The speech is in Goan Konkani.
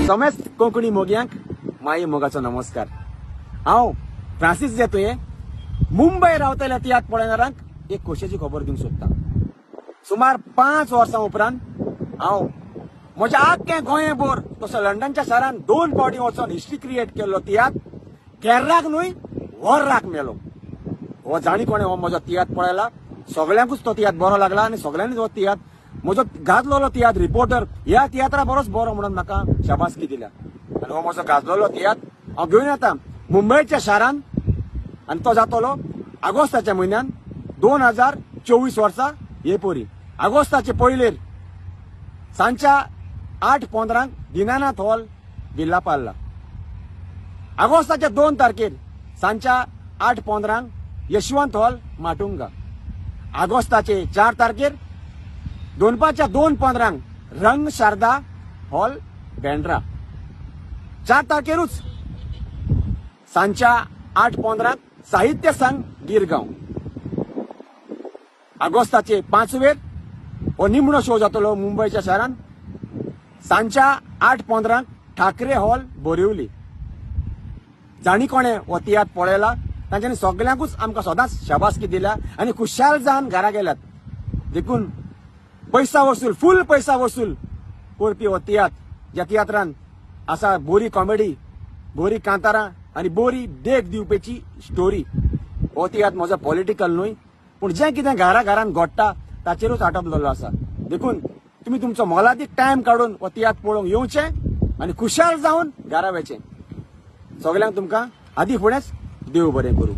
समेस्त कोंकणी मोग्यांक माई मोगाचो नमस्कार. हांव फ्रांसीस जेतुये मुंबय रावतल्या तियात्र पळयणारांक एक खोशयेची खबर दिवंक सोदता. सुमार 5 वर्सां उपरांत हांव म्हज्या आख्खें गोंयभर तसो लंडनच्या शारान 2 फावटी वचोन हिस्ट्री क्रिएट केल्लो तियात्र केर्राक न्हय वर्राक मेलो. हो जाणी कोणें हो म्हजो तियात्र पळयला सगळ्यांकूच तो तियात्र बरो लागला आनी सगळ्यांनीच हो तियात्र म्हजो गाजलेलो तियात्र रिपोर्टर ह्या तियात्रा बरोच बरो म्हणून म्हाका शाबासकी दिल्या. आनी हो म्हजो गाजलेलो तियात्र हांव घेवन येता मुंबयच्या शारान आनी तो जातलो आगोस्ताच्या म्हयन्यान 2024 वर्सा हे पोरी आगोस्ताचे पयलेर सांजच्या 8:15 दिनानाथ हॉल विल्ला पार्ला. आगोस्ताच्या 2 तारखेर सांजच्या 8:15 यशवंत हॉल माटुंगा. आगोस्ताचे 4 तारखेर दोनपाच्या 2:15 रंग शारदा हॉल बेंड्रा. 4 तारखेरूच सांजच्या 8:15 साहित्य संघ गिरगांव. आगोस्ताचे 5 वेर हो निमणो शो जातलो मुंबयच्या शारान सांजच्या 8:15 ठाकरे हॉल बोरिवली. जाणी कोणें हो तियात्र पळयला तांच्यांनी सगल्यांकूच आमकां सदांच शाबासकी दिल्या आनी खुशाल जावन घरा गेल्यात. देखून पैसा वसूल फूल पैसा वसूल करपी हो तियात्र ज्या तियात्रान आसा बोरी कॉमेडी, बोरी कांतारां आनी बोरी देख दिवपाची स्टोरी. हो तियात्र म्हजो पॉलिटिकल न्हय पूण जें कितें घरा घरान घडटा ताचेरूच आटपलेलो आसा. देखून तुमी तुमचो मोलादीक टायम काडून हो तियात्र पळोवंक येवचें आनी खुशाल जावन घरा वचचें. सगल्यांक तुमकां आदी फुडेंच देव बरें करूं.